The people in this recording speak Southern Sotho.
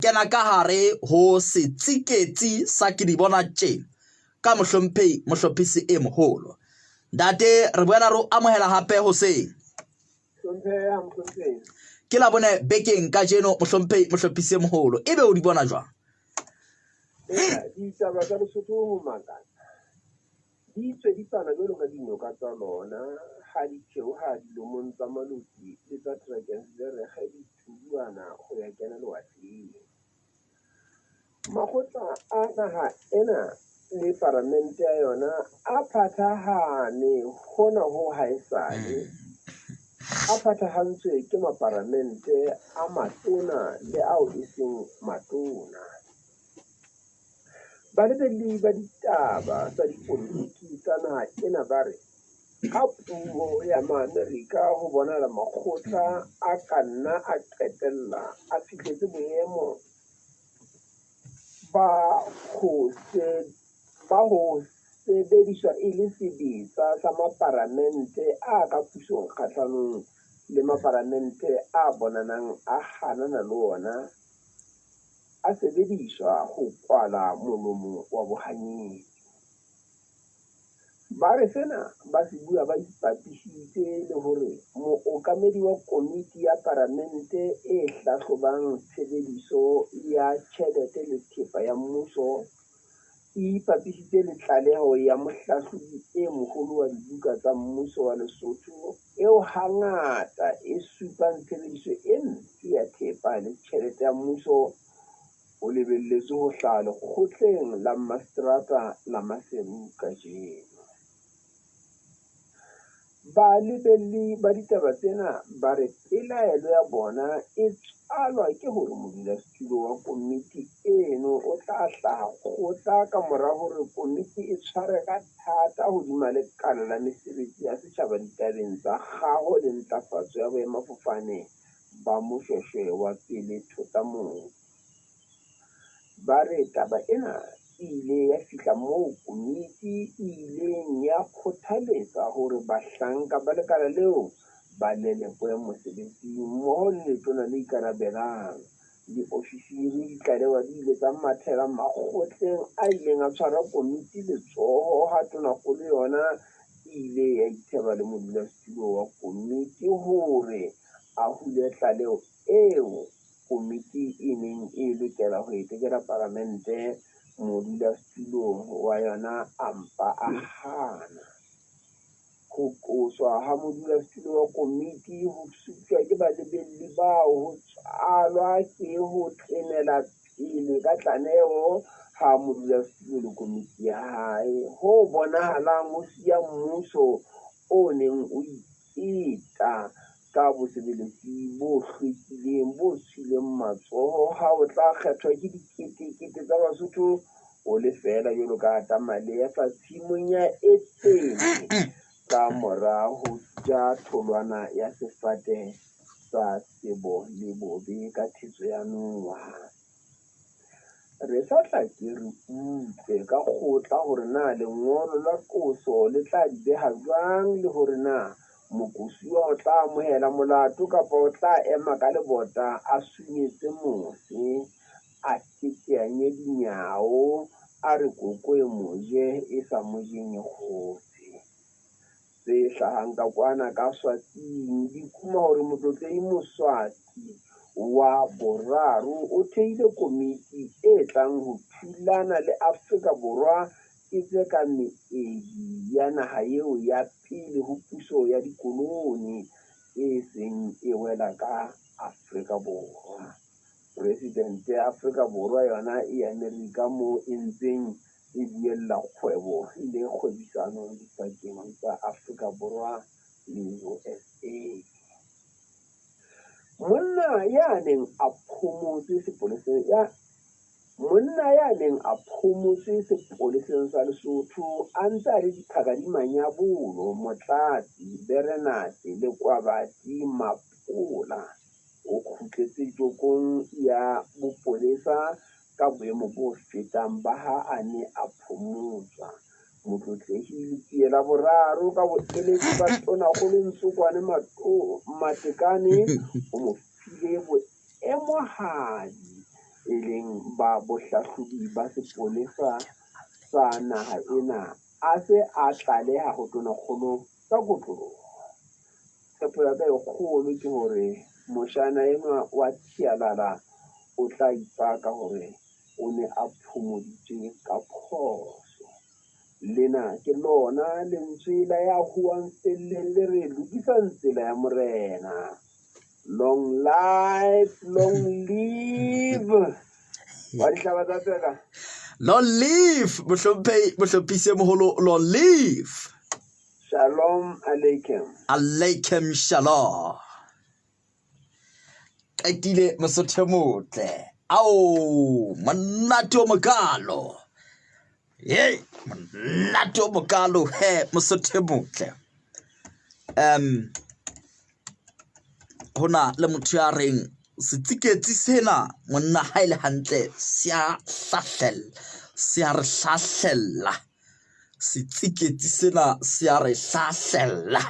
kena ka hare ho setsiketsi sa ke di bona tje ka mohlomphehi mohlophisi e moholo. Ntate, re boela re o amohela hape hoseng. Ke la bone bekeng kajeno mohlomphehi mohlophisi e moholo. Ebe o di bona jwang? Ditaba tsa Lesotho ho makatsa. Di tswe di tsana jwalo ka dinoka tsa lona ha di theoha dilomong tsa Maloti le tsa Drakensberg di tuduana ho ya kena lewatleng. Makgotla a naha ena le paramente ya yona a phathahane hona ho haesale a phathahantswe ke maparamente a matona le ao e seng matona. Balebelli ba ditaba tsa dipolotiki tsa naha ena ba re ka puo ya Maamerika ho bonahala makgotla a ka nna a qetella a fihletse boemo ba ho sebediswa e le sebetsa sa maparamente a ka pusong kgahlanong le maparamente a bonahalang a hanana le ona, a sebediswa ho kwala molomo wa bohanyetsi. Ba re sena ba se bua ba ipapisitse le hore mookamedi wa komiti ya Palamente e hlahlobang tshebediso ya tjhelete le thepa ya mmuso e ipapisitse le tlaleho ya mohlahlobi e moholo wa dibuka tsa mmuso wa Lesotho eo hangata e supang tshebediso e mpe ya thepa le tjhelete ya mmuso o lebelletswe ho hlaha lekgotleng la Mmaseterata la Maseru kajeno. Balebelli ba ditaba tsena ba re pelaelo ya bona e tswalwa ke hore modulasetulo wa komiti eno o tla hlaha kgotla ka mora hore komiti e tshware ka thata hodima lekala la mesebetsi ya setjhaba ditabeng tsa kgaho le ntlafatso ya boemafofane ba Moshoeshoe wa pele Thota-Motse. Ba re taba ena e ile ya fihla moo komiti e ileng ya kgothaletsa hore bahlanka ba lekala leo ba lelekwe mosebetsing mmoho le letona le ikarabelang. Diofisiri di tlalewa di ile tsa mathela makgotleng a ileng a tshwara komiti letsoho ha tonakgolo yona e ile ya itheba le modulasetulo wa komiti hore a hule tlaleho eo komiti e neng e lokela ho e tekela palamente, modulasetulo wa yona a mpa a hana. Ho qoswa ha modulasetulo wa komiti ho suptjwa ke balebelli bao ho tswalwa ke ho tlenela pele ka tlameho ha modulasetulo le komiti ya hae ho bonahalang ho siya mmuso o neng o ipeta ka bosebeletsi bo hlwekileng bo tswileng matsoho ha o tla kgethwa ke diketekete tsa Basotho o le feela jwalo ka Adama le Eva tshimong ya Edene ka mora ho ja tholwana ya sefate sa tsebo le bobe ka thetso ya noha. Re sa tla ke re utlwe ka kgotla hore na lengolo la qoso le tla di beha jwang le hore na moqosuwa o tla amohela molato kapa o tla ema ka lebota a sunyetse mose, a teteanye dinyao, a re koko e mo je e sa mo jeng e kgotshe. Tse hlahang ka kwana ka Swatsing di kuma hore Motlotlehi Moswati wa boraro o thehile komiti e tlang ho thulana le Afrika Borwa e tseka meedi ya naha eo ya pele ho puso ya dikolone e seng e wela ka Afrika Borwa. Presidente ya Afrika Borwa yona e Amerika moo e ntseng e buella kgwebo le kgwebisano dipakeng tsa Afrika Borwa le USA. Monna ya neng a phomotse sepoleseng ya Monna ya neng a phomotse sepoleseng sa Lesotho a ntse a le diphaka di manyabolo, Motlatsi, Berenate, Lekwabati, Mapola o kgutletse jokong ya bopolesa ka boemo bo fetang ba ha a ne a phomotswa. Motlotlehi Letsie la Boraro ka boeletsi ba Tonakgolo Ntsokoane Matekane o mo file boemohadi e leng ba bohlahlobi ba sepolesa sa naha ena a se a tlaleha ho Tonakgolo ka kotloloho. Tshepo ya ka e kgolo ke hore moshana enwa wa Thialala o tla ipaka hore o ne a phomoditswe ka phoso. Lena ke lona lentswe la ya howang felleng le re lokisang tsela ya Morena. Long life, long live. Wa dihlaba tsa tseka. Long live, mohlomphehi mohlophisi e moholo, long live. Shalom aleikem. Aleikem shalom. Qetile Mosotho e motle. Ao, monate o mokalo. Hey, monate o mokalo he Mosotho e motle. Um hona le motho ya reng setsiketsi sena monna ha e le hantle se a hlahlella, se a re hlahlella. Setsiketsi sena se a re hlahlella.